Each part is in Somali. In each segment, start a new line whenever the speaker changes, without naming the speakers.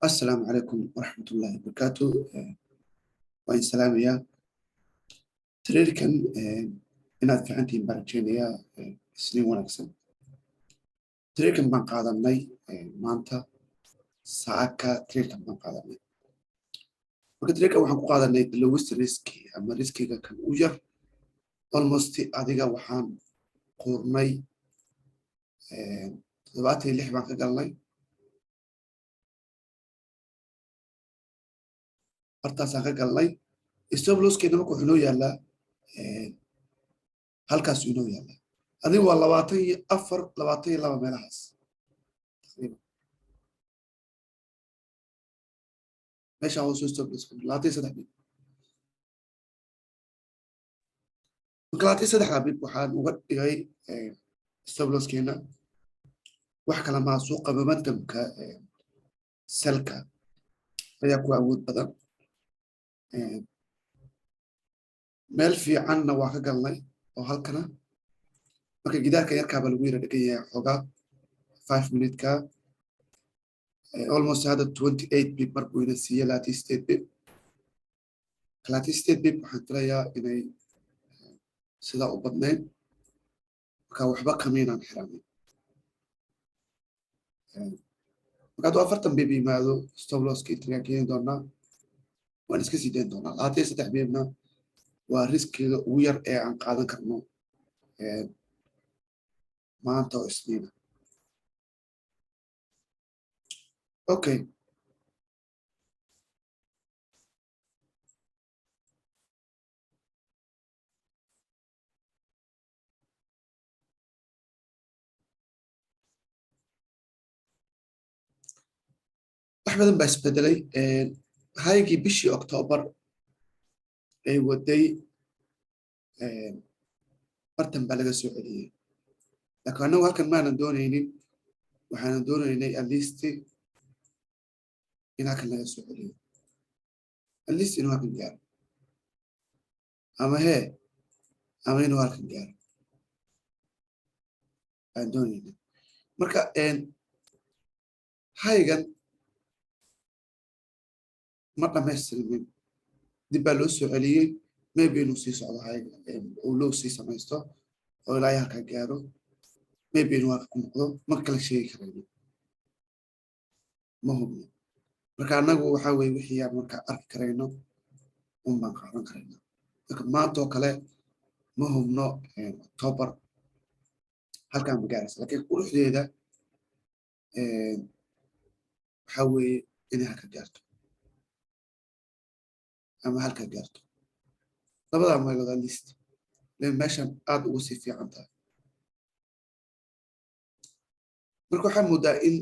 Assalaamu calaykum waraxmatullaahi wabarakaatu. Waan salaamayaa. Tradekan inaad fiicantihiin baan rajeynayaa. Isniin wanaagsan. Tradekan baan qaadanay maanta saaka. Tradekan baan qaadanay. Marka tradekan waxaan ku qaadanay the lowest risk ama riskiga kan u yar. Almost adiga waxaan quurnay 76 baan ka galnay, bartaasaan ka galnay. Stop losskeena marka wuxuu inoo yaallaa halkaasuu inoo yaallaa. Adiga waa 24, 22 meelahaas taqriiban. Meeshaan hoos stop loss 23 pip. Marka 23da pip waxaan uga dhigay stop losskeena wax kale maa, suuqa momentumka sellka ayaa ku awood badan. Meel fiicanna waa ka galnay oo halkana marka gidaarka yarkaaba lagu yara dhegan yahay xoogaa 5 minuteka. Almost hadda 28 pip mar buu ina siiyey, 28 pip. 28 pip waxaan filayaa inay sidaa u badnayn. Marka waxba kamaynaan xiranay. Marka hadduu 40 pip yimaado, stop losska intagaan keeni doonaa, waan iska sii dayn doonaa. 23 pipna waa riskiga ugu yar ee aan qaadan karno maanta oo Isniina. Okay, wax badan baa isbedelay. Highgii bishii October ay waday bartan baa laga soo celiyey, laakiin annagu halkan maanan doonaynin. Waxaanan doonaynay at least in halkan laga soo celiyo, at least inuu halkan gaaro ama hee ama inuu halkan gaaro aan doonayna. Marka highgan ma dhamaystirmin, dib baa loo soo celiyey. Maybe inuu sii socdo, highga uu low sii samaysto oo ilaa halkaa gaaro. Maybe inuu halka ku noqdo, ma kala sheegi karayno, ma hubno. Marka annagu waxa weye wixii aan marka arki karayno un baan qaadan karayna. Marka maanta oo kale ma hubno October halkaan ma gaaraysa, laakiin quruxdeeda waxa weeye inay halka gaarto ama halka gaarto, labadaa meelood at least. Len meeshan aad ugu sii fiican tahay. Marka waxaa moodaa in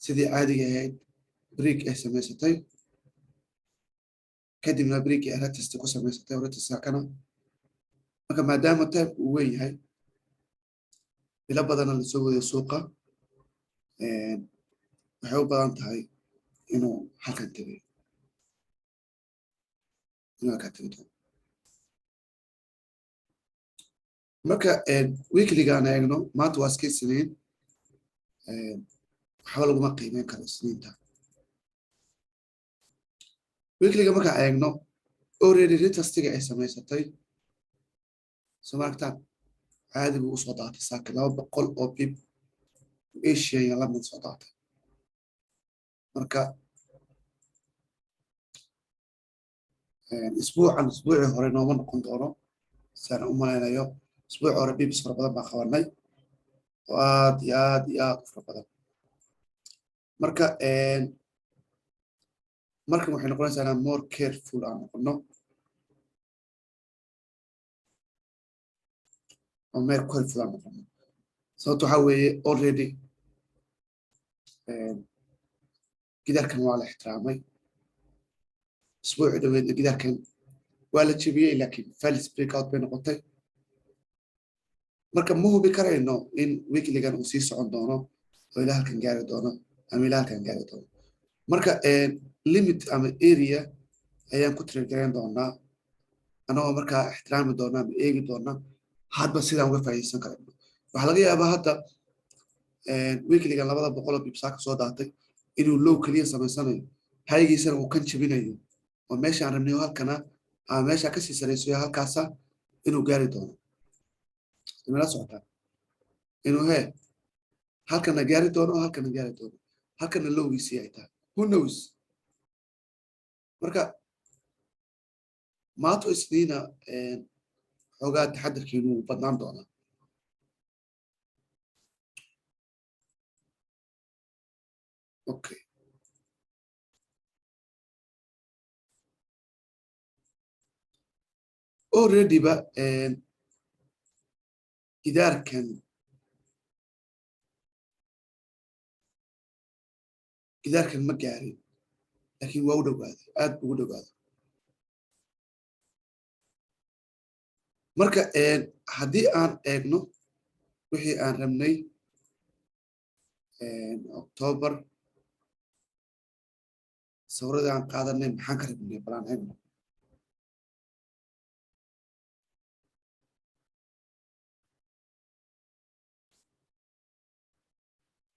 sidii caadiga ahayd break ay samaysatay, kadibna break ay retest ku samaysatay, retestkana. Marka maadaama timeka uu weyn yahay, bilo badana lasoo wadayo suuqa, waxay u badan tahay inuu halkan tegayo, inuu halkan tegi doono. Marka weeklygaan eegno, maanta waa iska Isniin, waxba laguma qiimeyn karo Isniinta. Weeklyga markaan eegno, already retestiga ay samaysatay soo maaragtaan, caadi buu usoo daatay saaki, 200 oo pip Asia iyo London soo daatay. Marka isbuucan isbuucii hore nooma noqon doono saan u malaynayo. Isbuuci hore pips fara badan baan qabanay oo aad iyo aad iyo aad u fara badan. Marka markan waxay noqonaysaa inaan more careful aan noqono oo more careful aan noqono. Sababto waxaa weeye already gidaarkan waa la ixtiraamay. Isbuuci dhaweedna gidaarkan waa la jebiyey, laakiin false breakout bay noqotay. Marka ma hubi karayno in weeklygan uu sii socon doono oo ilaa halkan gaari doono ama ilaa halkan gaari doono. Marka limit ama area ayaan ku trade gareyn doonaa, anagoo markaa ixtiraami doona ama eegi doona hadba sidaan uga faa'iideysan karayno. Waxaa laga yaabaa hadda Weeklygan 200 oo pipsaa ka soo daatay inuu low keliya samaysanayo, highgiisana uu kan jebinayo oo meesha aan rabnay oo halkana ama meesha kasii saraysayo halkaasa inuu gaari doono. Mala socotaa inuu he halkana gaari doono, halkana gaari doono, halkana lowgiisii ay tahay? Who knows? Marka maato Isniina xoogaa taxadarkiinu wuu badnaan doonaa. Okay, already ba gidaarkan ma gaarin, laakiin waa u dhowaaday, aad buu ugu dhowaaday. Marka haddii aan eegno wixii aan rabnay October, sawiradii aan qaadanay, maxaan ka rabnay? Balaan eegno.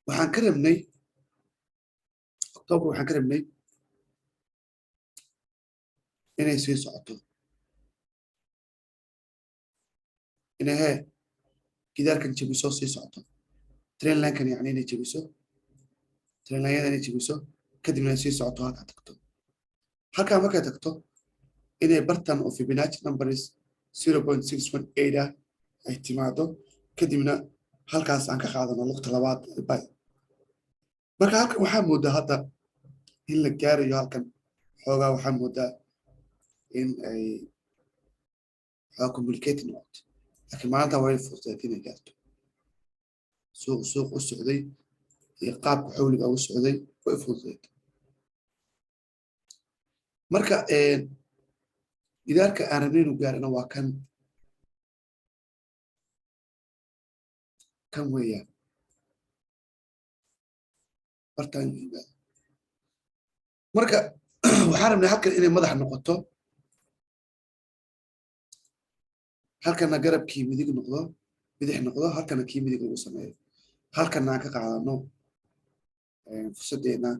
Waxaan ka rabnay October, waxaan ka rabnay inay sii socoto, inay hee gidaarkan jebiso, sii socoto trendlinekan, yani inay jebiso trendlineyada, inay jebiso, kadibna ay sii socoto, halkaa tagto. Halkaa markay tagto, inay bartan oo Fibonacci numbers 0.618 ah ay timaado, kadibna halkaas aan ka qaadano lugta labaad buy. Marka halkan waxaa moodaa hadda in la gaarayo. Halkan xoogaa waxaa moodaa in ay xoogaa complicated noqoto, laakiin maalinta way fududeed inay gaarto. Suuq u socday iyo qaabka xawliga u socday way fududeed. Marka gidaarka aan rabnay inuu gaarana waa kan weeyaan, bartaan yimaado. Marka waxaan rabnay halkan inay madax noqoto, halkana garabkii midig noqdo, bidix noqdo, halkana kii midig lagu sameeyo, halkana aan ka qaadano fursaddeena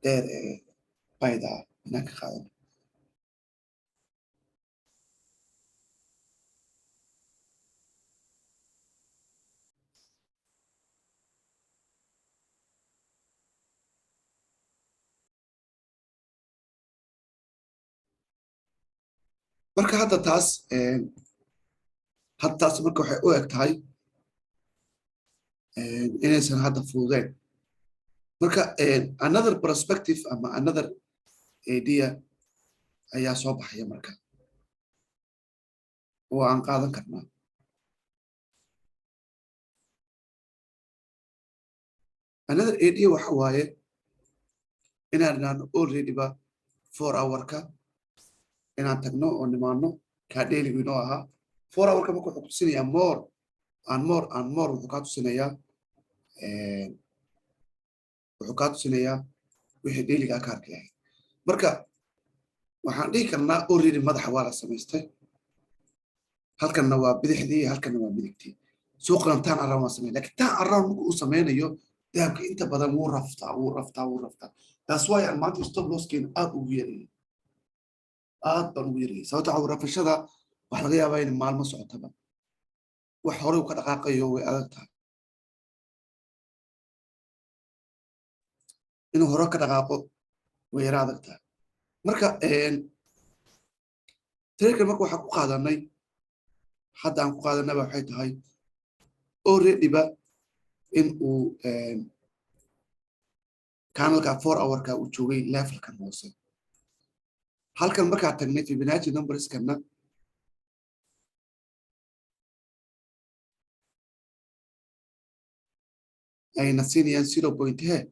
dheer ee buyda ah inaan ka qaadano. Marka hadda taas marka waxay u eg tahay inaysan hadda fududeen. Marka another perspective ama another idea ayaa soo baxaya marka oo aan qaadan karnaa. Another idea waxa waaye inaan idhaahno already ba 4 hourka inaan tagno oo nimaano kaa dailygu inoo ahaa. 4 hourka marka wuxuu kutusinayaa more and more and more. Wuxuu kaa tusinayaa wixii dailygaa ka arki lahayd. Marka waxaan dhihi karnaa already madaxa waa la samaystay, halkanna waa bidixdii, halkanna waa midigtii. Suuqan turn around waa samey, lakin turn around marka uu sameynayo dahabka inta badan wuu raftaa, wuu raftaa, wuu raftaa. That's why aan maanta stop losskeena aad ugu yarayay, aad baan ugu yarayay, sababta waxa rafashada waxa laga yaabaa in maalmo socotaba wax horey u ka dhaqaaqayo. Way adag tahay inuu hore ka dhaqaaqo, way yara adag tahay. Marka tradekan marka waxaan ku qaadanay, hadda aan ku qaadanaba, waxay tahay already ba in uu candleka 4 hourka uu joogay levelkan hoose. Halkan markaa tagnay, Fibonacci numberskana ayna siinayaan 0.5,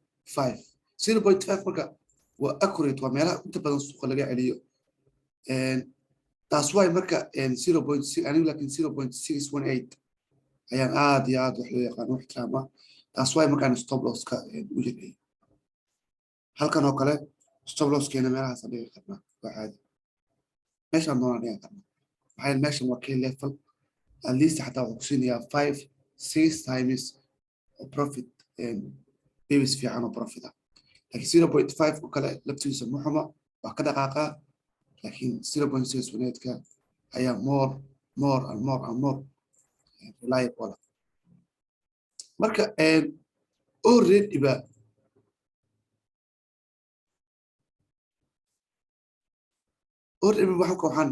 0.5. Marka waa accurate, waa meelaha inta badan suuqa laga celiyo. Taas why marka 0.6 anigu, laakiin 0.618 ayaan aad iyo aad wax loo yaqaan u ixtiraama. Taas why markaan stop losska u yareeyay halkan oo kale, stop losskeena meelahaas dhigi karnaa, waa caadi, meeshaan doonaan dhigan karnaa. Maxaa yeele meeshan waa key level, at least xataa wuxuu ku siinayaa 5, 6 times. Oo profit pips fiican oo profit ah. Laakiin 0.5 oo kale laftigiisa ma xuma, waa ka dhaqaaqaa, laakiin 0.618-ka ayaa more, more and more and more reliable. Marka already ba waxaan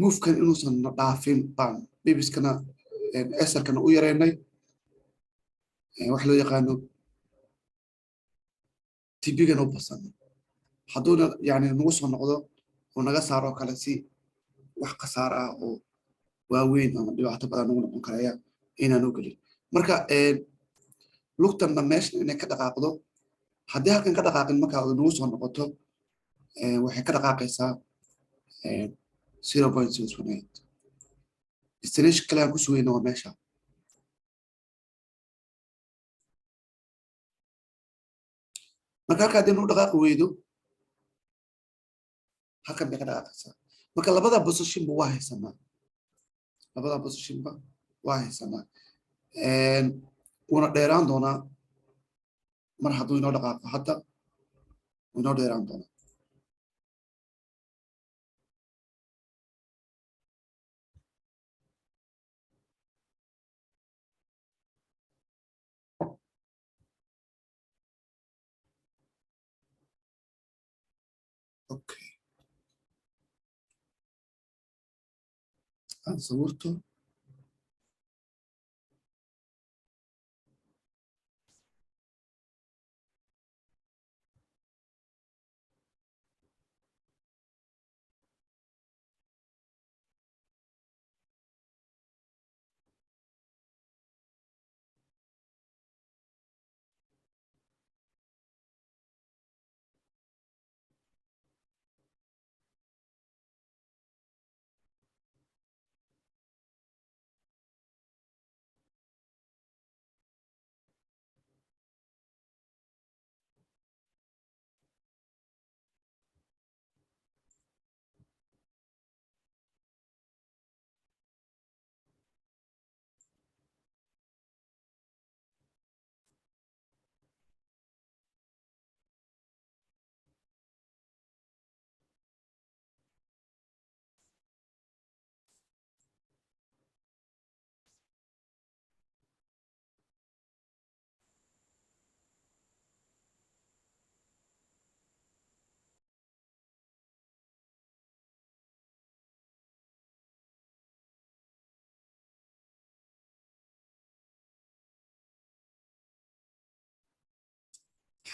movekan inuusan na dhaafin baan pipskana SLkana u yareynay, wax loo yaqaano TPgana u basanay. Hadduuna yani nagu soo noqdo oo naga saaro kale, si wax khasaar ah oo waaweyn ama dhibaato badan nagu noqon karaya inaan u gelin. Marka lugtanna meeshan inay ka dhaqaaqdo, haddii halkan ka dhaqaaqin, marka nagu soo noqoto, waxay ka dhaqaaqaysaa 0.618. Destination kale aan ku sugayna waa meesha. Marka halka haddii nagu dhaqaaqi weydo, halkan bay ka dhaqaaqaysaa. Marka labada positionba waa haysanaa, labada positionba waa haysanaa. Wuuna dheeraan doonaa mar hadduu inoo dhaqaaqo. Hadda wuu inoo dheeraan doonaa. Okay, aan sawirto.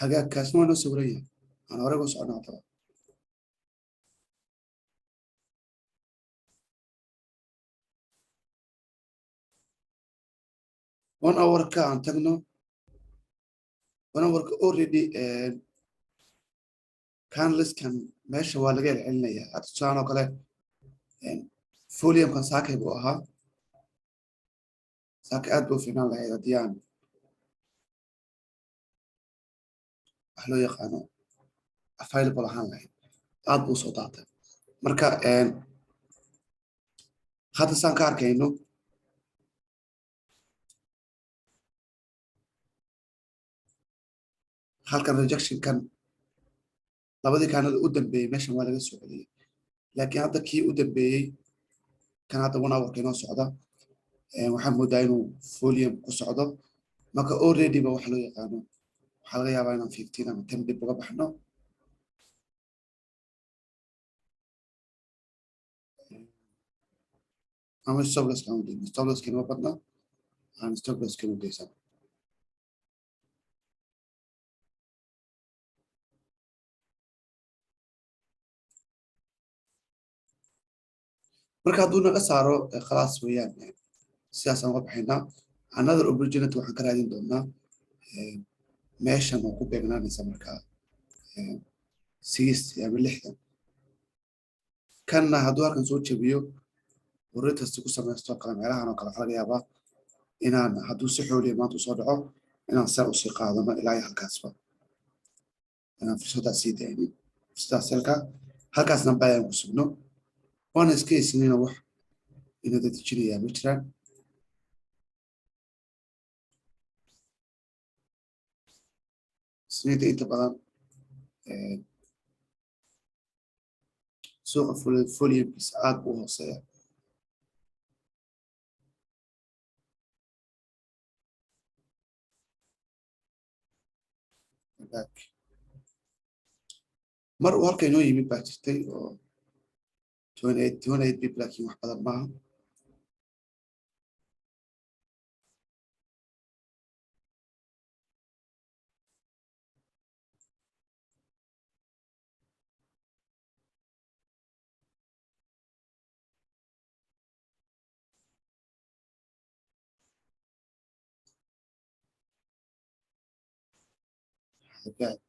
Xagaagkaasna waa noo sawiran yahay. Aan horey uga soconnaa haddaba. One hourka aan tagno. One hourka already candleskan meesha waa laga celcelinayaa. Hadda tusaalan oo kale, volumekan saakay buu ahaa. Saakay aad buu fiicnaan lahayd haddii aan wax loo yaqaano available ahaan lahayd. Aad buu soo daatay. Marka hadda saan ka arkayno, halkan rejectionkan labadii candle u dambeeyey meeshan waa laga soo celiyey, laakiin hadda kii u dambeeyey, kan hadda one hourka inoo socda, waxaan moodaa inuu volume ku socdo. Marka already ba waxa loo yaqaano waxaa laga yaabaa inaan 15 ama 10 pip uga baxno ama stop loss kaan u dayno. Stop loss ma badna, aan stop loss kan u daysan. Marka hadduu naga saaro, khalaas weeyaan, sidaasaan uga baxaynaa. Another opportunity waxaan ka raadin doonaa meeshan oo ku beegnaanaysa markaa 60 ama 60. Kanna hadduu halkan soo jebiyo oo retest ku samaysto kale, meelahan oo kale, waxaa laga yaabaa inaan hadduu si xooliya maanta usoo dhaco inaan sell usii qaadano ilaa iyo halkaasba, inaan fursaddaas sii daynin, fursaddaas sellka halkaasna bayaan ku sugno. Waana iska haysanina, wax ina dadejinayaa ma jiraan. Isniinta inta badan suuqa volumekiisa aad buu hooseeya. Back mar uu halka inoo yimid baa jirtay oo 28 pip, laakiin wax badan maaha. Hagaag.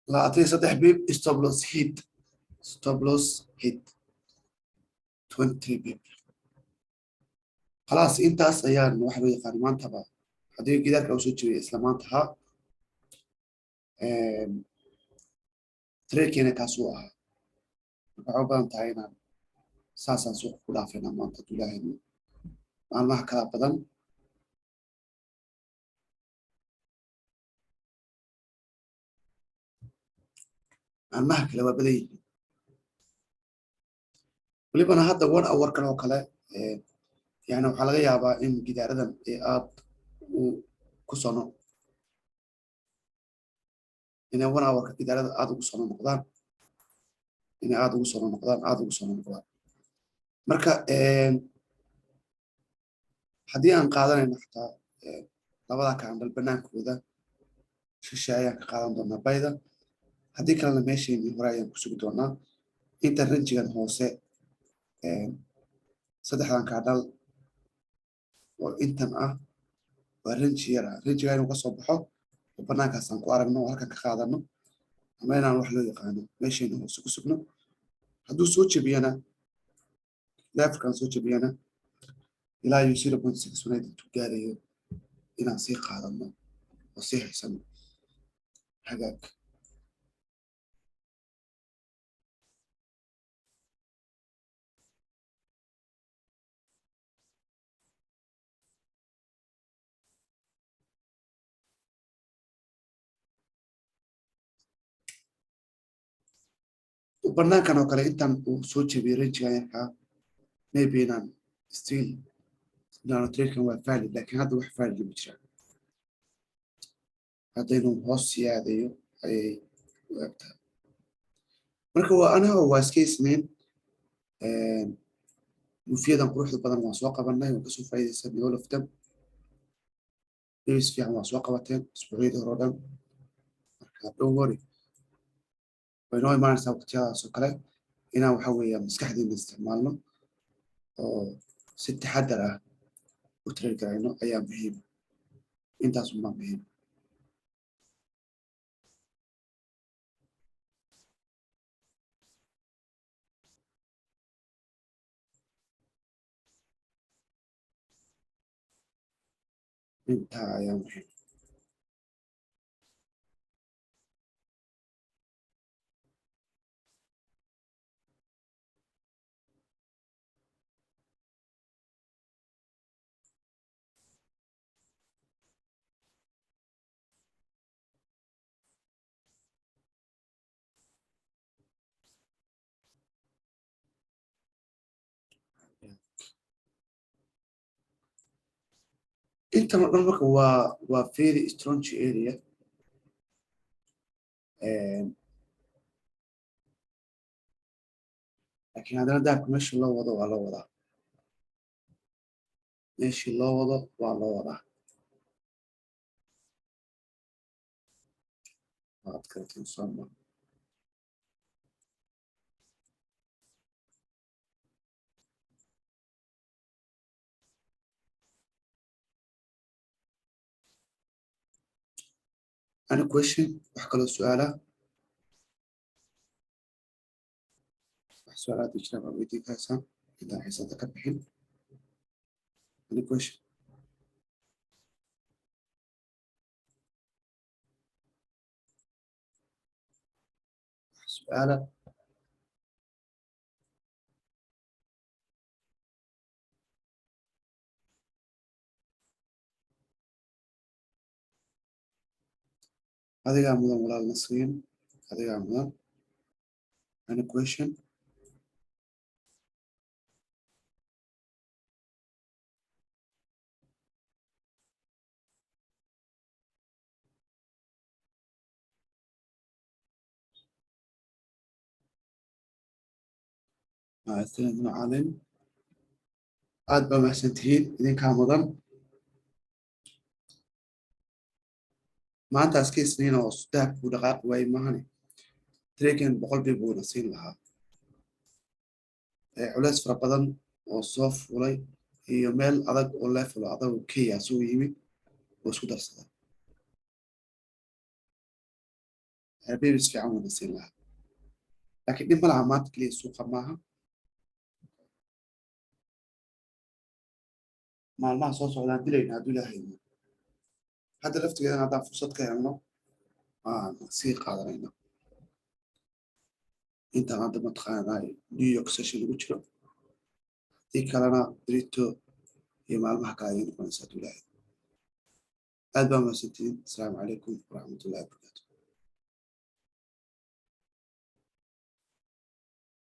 23 pip, stop loss hit, stop loss hit 23 pip. Khalaas, intaas ayaan waxa loo yaqaan maantaba haddii gidaarka uu soo jebiyay isla maanta ha tradekeena kaasuu ahaa. Marka waxay u badan tahay inaan saasaan suuqa ku dhaafayna maanta hadduu Ilaahay idmo. Maalmaha kala badan, maalmaha kale waa badan yihiin. Welibana hadda one hour kan oo kale, yani waxaa laga yaabaa in gidaaradan ay aad u ku sono, inay one hourka gidaarada aad ugu sono noqdaan, inay aad ugu sono noqdaan, aad ugu sono noqdaan. Marka haddii aan qaadanayno xataa labada candle banaankooda shishe ayaan ka qaadan doonaa buyda. Haddii kalena meesheennii hore ayaan ku sugi doonaa inta rangegan hoose, saddexdan candle oo intan ah waa range yar ah. Rangega inuu kasoo baxo oo banaankaas aan ku aragno oo halkan ka qaadano, ama inaan wax loo yaqaano meesheena hoose ku sugno. Hadduu soo jebiyana, levelkan soo jebiyana, ilaa iyo 0.618 intuu gaarayo inaan sii qaadano oo sii haysano. Hagaag. Banaankan oo kale intan uu soo jebiyey rangegan yarkaa, maybe inaan still inaanu tradekan waa valid, laakiin hadda wax valid ma jiraan. Hadda inuu hoos sii aadayo ayay u egtahay. Marka waa anaga waa iska Isniin. Moveyadan quruxda badan waan soo qabanay, waan kasoo faa'iidaysanay all of them. Days fiican waan soo qabateen isbuucyadii hore o dhan. Marka don't worry, way noo imaanaysaa waqtiyadaas oo kale inaan waxa weeya maskaxdeena isticmaalno oo si taxadar ah u trade garayno ayaa muhiim. Intaas unbaa muhiim. Intaa ayaa muhiim. Intan oo dhan marka waa very strong area. Laakiin haddana dahabka meeshii loo wado waa loo wadaa, meeshii loo wado waa loo wadaa. Waad karatiin sooma? Any question? Wax kaloo su-aala? Wax su-aalaad jira baa weydiin karaysaa intaan xiisada ka bixin. Any question? Wax su-aala? Adigaa mudan, walaal Nasriin, adigaa mudan. Any question? Mahadsanid, macalin. Aad baa mahadsantihiin, idinkaa mudan. Maanta iska Isniin oo dahabku dhaqaaqi waayey maahane, tradekan 100 pip buuna siin lahaa. Culeys fara badan oo soo fulay iyo meel adag oo level oo adag oo kenya soo yimid oo isku darsaday, pips fiican wuuna siin lahaa, laakiin dhib ma laha. Maanta keliya suuqa maaha, maalmaha soo socdaan dilayna hadduu Ilaahay idmo. Hadda laftigeedana haddaan fursad ka helno aan sii qaadanayna intaan hadda mataqaanaa New York session lagu jiro. Haddii kalena brito iyo maalmaha kale ayay noqonaysaa hadduu Ilaahay. Aad baa mahadsantihiin. Asalaamu calaykum waraxmatullahi wabarakaatu.